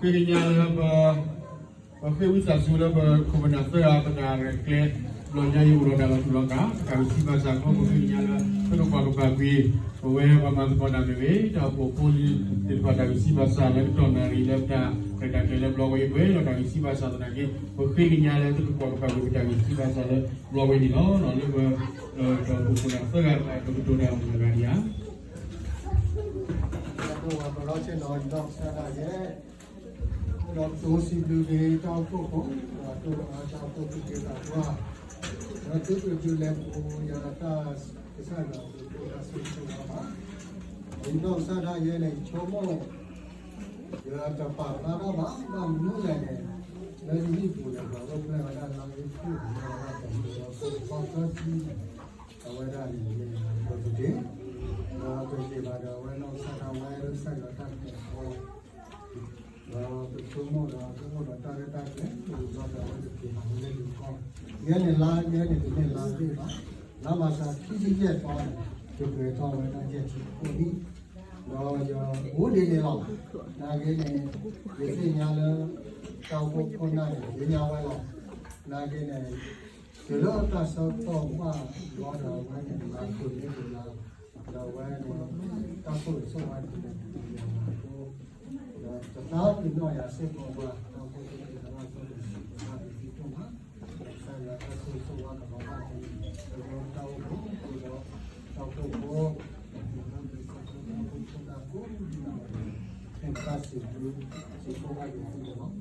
ပဃ့ကညးလၢပ ပဃ့ဝံသးစူၤလၢပခိၣ်ပနၢ်သၢဂၤ ပတၢ်ရဲၣ်ကျဲၤ ဘျီညါအံၤအိၣ်ဒီးတၢ်လီၤတူာ်လီၤကာ် တၢ်ဂံၢ်စၢ်ဘါစၢ်အဃိ ပဃ့ကညးလၢ သုကကွၢ်ကပာ်ကွံာ် ပဝဲပှၤမၤသကိးတၢ်မ့ၢ်ဂ့ၤ တၢ်အိၣ်ဖှိၣ်ဖိလံၤသ့ၣ်တဖၣ် တၢ်ဂံၢ်စၢ်ဘါစၢ်လၢကတီၢ်နၣ်ရံၣ်လၢပတၢ်ရဲၣ်တၢ်ကျဲၤလၢဘျီဝဲအံၤပှဲၤဒီးတၢ်ဂံၢ်စၢ်ဘါစၢ်သနာ်က့ ပဃ့ကညးလၢသုကကွၢ်ကပာ်ကွံာ် ပတၢ်ဂံၢ်စၢ်ဘါစၢ်လၢဘျီဝဲန့ၣ်လီၤ. လၢပ ဒီးပခိၣ်ပနၢ်သၢဂၤ ပကတိၤတၢ်မုၢ်လၢ်ဂၤဒံးဧါ ဒီးပဝဲပလီၢ်ဆ့ၣ်နီၤ ဒီကစၢ်ဒၣ်ယဲ ဒီးပတိစံးဘျုးက့ၤတၢ်အိၣ်ဖှိၣ်ဖိ ဒီးတိၢ်ဒီးတၢ်အိၣ်ဖှိၣ်ဖိက့ၤသးပှၢ် ဒီးသုကဒုးလဲၤပူၤယၤတၢ်ကစၢ်ယွၤအပူၤ တၢ်ဆိၣ်ဂ့ၤဆိၣ်ဝါဘၣ် ဒီးယဒီကစၢ်ဒၣ်ယဲန့ၣ် ယဆိကမိၣ် ယတပာ်ဖျါထီၣ်ဘၣ် ဘၣ်မနုၤလဲၣ်န့ၣ် လၢယဟံၣ်ပူၤန့ၣ် ပှၤအိၣ်ဖျဲၣ်ဝဲဒၣ်လၢယဟံၣ်ပူၤ ဝဲဒၣ်တၢ်မူဒီး ပကီၢ်သၢထံ အဝဲဒၣ်န့ၣ် ပကတ့ၢ် ဒီးပက့ၤဘၣ်ဒီး အဝဲနီၢ်ကစၢ်ဒၣ်ဝဲလၢကစၢ်ယွၤတၢ်ကဲၤအဃိ ဒီးပဆိကမိၣ်ဒီး ပအိၣ်ဒီးတၢ်ရဲၣ်တၢ်ကျဲၤ ပကဘျီဒီး အဝဲကက့ၤဘၣ်ဝဲလၢယကီၢ် ယဲန့ၣ်လါ ယဲန့ၣ်တန့ၢ်လါသ့ၣ်ဘၣ် လါမၤရှးခံဆံယဲၢ်သီန့ၣ် ယပှဲၤထီၣ်ဝဲဒၣ်ယဲၢ်ဆံဃိးနံၣ် ဒီးယအိၣ်ဒ်န့ၣ်လီၤ. နာ်က့န့ၣ် ယသ့ၣ်ညါလၢ တၢ်အိၣ်ဖှိၣ်ခိၣ်နၢ်န့ၣ် သ့ၣ်ညါဝဲလီၤ. နာ်က့န့ၣ် တုၤလၢတၢ်ဆၢကတီၢ်ဘၣ်ဘျီဒီး အဝဲန့ၣ် မၤခိၣ်န့ၢ်က့ၤလၢ ဒီးအဝဲန့ၣ် တၢ်ဆိၣ်ဂ့ၤဆိၣ်ဝါကလဲၤတုၤလၢယၤအဃိ ဒီးတသးပ့ၤနီၣ်ယၤစ့ၢ်ကီးဘၣ် တၢ်အိၣ်ဖှိၣ်ဖိသ့ၣ်တဖၣ် ဆိၣ်ဂ့ၤဆိၣ်ဝါက့ၤသုဒိၣ်မး ကစၢ်ယွၤတၢ်ဆိၣ်ဂ့ၤဆိၣ်ဝါကလီၤဘၣ်က့ၤ ပဝဲတၢ်အိၣ်ဖှိၣ်ဖိဒီး တၢ်အိၣ်ဖှိၣ်ဖိ ဒီးသုးခိၣ်ဖိ တၢ်အိၣ်ဖှိၣ်ဖိတၢ်ကိးဒံးနီၢ်ဂၤဒဲး ဖဲပတၢ်စံးဘျုးစံးဖှိၣ်ဘၣ်က့ၤသုန့ၣ်လီၤ. တၢ်ဘျုး